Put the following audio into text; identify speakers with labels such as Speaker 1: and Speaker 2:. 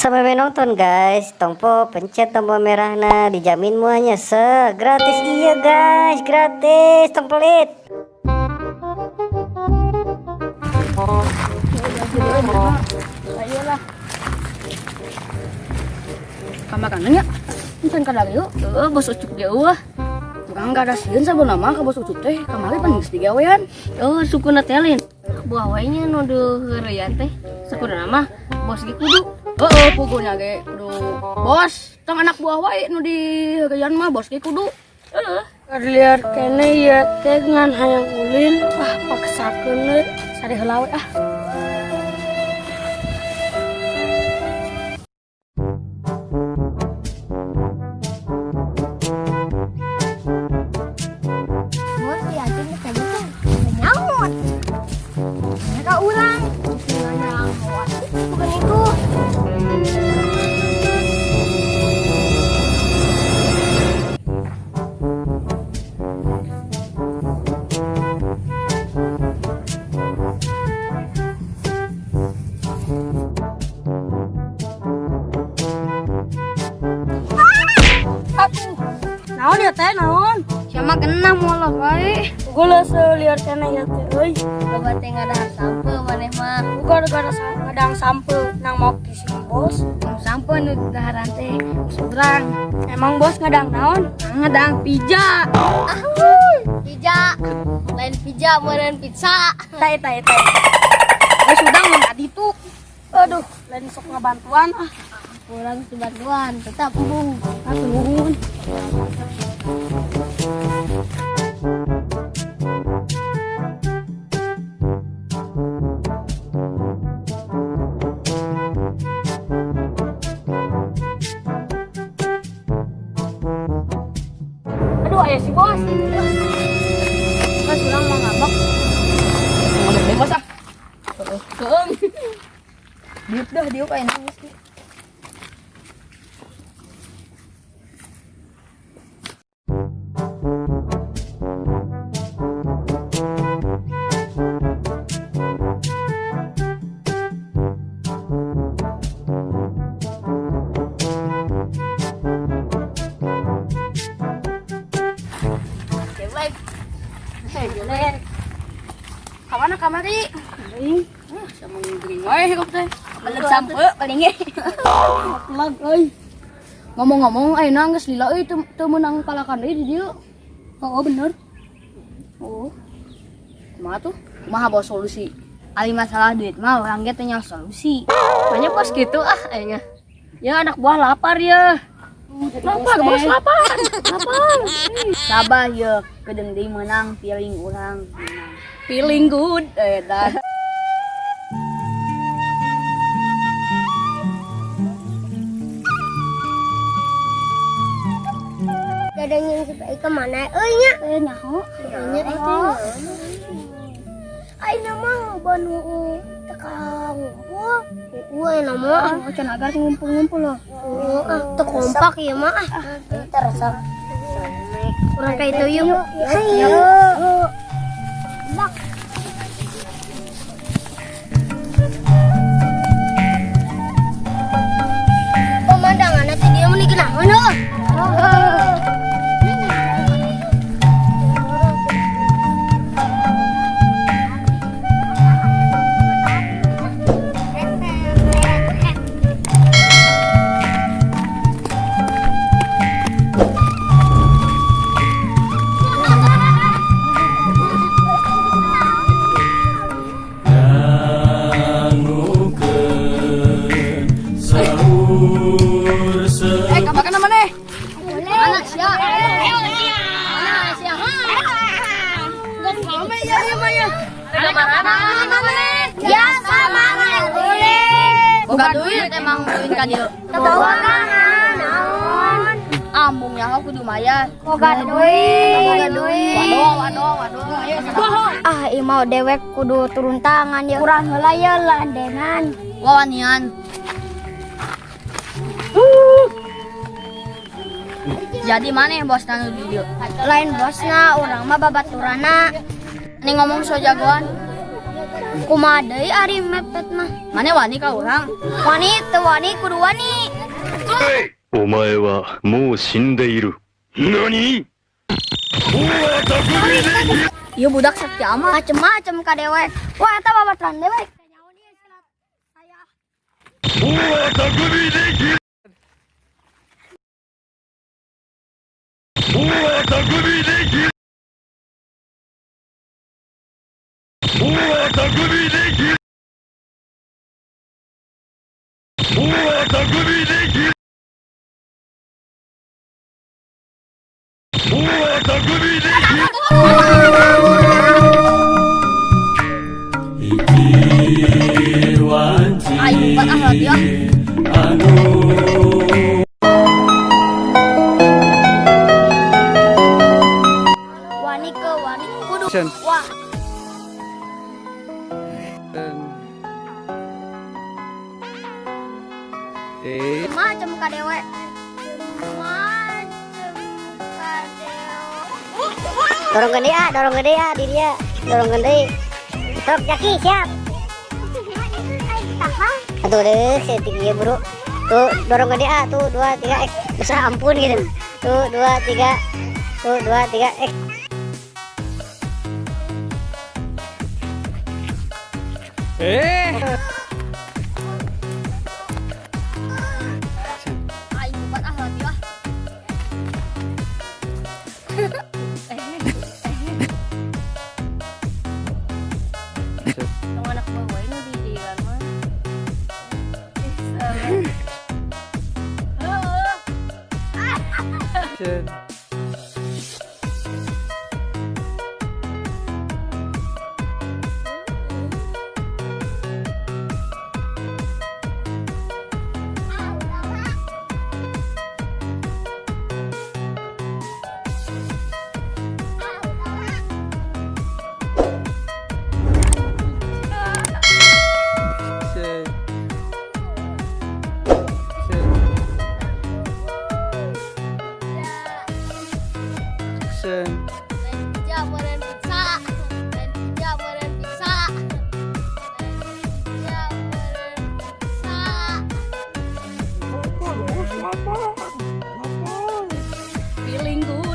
Speaker 1: Sampai nonton guys, tong poho pencet tombol merahna, dijamin moal nyesek, gratis iya guys, gratis, tong pelit.
Speaker 2: Ayolah. Kamar ya? Encan kada yuk.
Speaker 3: Heeh, bos Ucup ge eueuh.
Speaker 2: Tukang gak ada sieun sabenerna mah ka bos Ucup teh. Kamari pan geus digawean.
Speaker 3: Oh, sukuna teh lain. Buah wae nya nu heureuyan teh. Sakuduna mah bos ge kudu.
Speaker 2: Heeh, pokoknya ge kudu bos, tong anak buah wae nu di heureuyan mah bos ge kudu.
Speaker 3: Heeh.
Speaker 4: Liar kene ieu teh ngan hayang ulin, ah paksakeun we sare heula we ah.
Speaker 5: Bos liatin tadi tuh nyaut. Mereka ulang. Bukan itu.
Speaker 4: Atuh. Naon ya teh naon?
Speaker 5: Siapa kena molot wae.
Speaker 4: Gua liar kene ieu teh euy.
Speaker 3: Loba teh ngadahar sampe maneh mah.
Speaker 4: Bukan gara ngadang sampe nang mau di sini bos.
Speaker 5: Sampe nu daharan teh urang.
Speaker 4: Emang bos ngadang naon?
Speaker 5: Ngadang pizza.
Speaker 3: Pizza. Lain pizza, meureun pizza.
Speaker 4: Tai tai tai.
Speaker 2: Geus udang mun tadi tuh.
Speaker 4: Aduh, lain sok ngabantuan ah.
Speaker 5: Kurang bantuan, tetap embung.
Speaker 4: Atuh nuhun. Aduh, aya si bos.
Speaker 5: Bos urang mau ngabok.
Speaker 2: Ngabok deh bos ah. Heeh.
Speaker 5: Diuk dah, diuk aya nangis.
Speaker 3: Jelek. Jelek.
Speaker 2: Kamana kamari? Gering. Ah, sama gering wae hirup teh.
Speaker 5: Belum sampe paling ge.
Speaker 2: Lag euy. Ngomong-ngomong ayeuna geus lila euy teu meunang palakan deui di dieu.
Speaker 4: Oh, bener.
Speaker 2: Oh. Kumaha tuh? Kumaha bawa solusi?
Speaker 5: Ali masalah duit mah urang ge teu nyaho solusi.
Speaker 3: Banyak bos gitu ah aingnya. Ya anak buah lapar ya.
Speaker 2: Lapar, bos lapar. Lapar.
Speaker 5: Sabar ye, kedeung deui meunang feeling urang.
Speaker 2: Feeling good eta.
Speaker 5: Dadanya si Pai kemana euy nya?
Speaker 4: Eh, nyaho.
Speaker 5: Nya itu. Ayeuna mah banu teka ngumpul. Ngumpul ayeuna mah.
Speaker 4: Oh, can agar ngumpul-ngumpul loh.
Speaker 5: Oh, ah, teu kompak ieu mah ah. Resep. Urang ka itu yuk. Ayo. Bak. Pemandangan teh dia meni geunaheun heuh.
Speaker 6: Dangukeun sahur.
Speaker 2: Eh, kabakan maneh?
Speaker 5: Mana sia? Mana sia?
Speaker 2: Rame ya ieu mah ya.
Speaker 5: Ya sama boleh.
Speaker 2: Boga duit emang duit ka dieu.
Speaker 5: Kebohongan naon?
Speaker 2: Ambung nyaho kudu mayar.
Speaker 5: Boga duit. Boga duit.
Speaker 2: Waduh, waduh, waduh. Ayo
Speaker 5: Ah, imau dewek kudu turun tangan ya. Kurang heula ya landengan.
Speaker 2: Wawanian. Jadi mana yang bos nanu di dieu?
Speaker 5: Lain bosna, urang mah babaturana.
Speaker 2: Ini ngomong so jagoan.
Speaker 5: Kumaha deui ari mepet mah?
Speaker 2: Mana wani ka urang?
Speaker 5: Wani teu wani kudu wani.
Speaker 6: お前はもう死んでいる。何。
Speaker 2: Ieu budak sakti amat.
Speaker 5: Macem-macem ka dewek. Wah, eta babaturan dewek.
Speaker 2: Aing buat ah lagi ah.
Speaker 5: Wani ke wani kudu.
Speaker 7: Action.
Speaker 5: Wah,
Speaker 7: Eh,
Speaker 5: macem ka dewek. Macem ka dewek.
Speaker 1: Dorong gede ah, dorong gede ah di dia. Dorong gede. Sok Jaki siap. Aduh deh, setik ieu bro. Tuh dorong gede ah, tuh 2 3 X. Bisa ampun gitu. Tuh 2 3. Tuh 2 3 X.
Speaker 7: eh.
Speaker 2: Aing buat ah lagi ah.
Speaker 3: Tong anak buah wae nu di jalan mah.
Speaker 7: Action. Action. Action. Action.
Speaker 2: Pizza, meureun pizza. Lain pizza, meureun pizza. Lain pizza, meureun pizza. Feeling.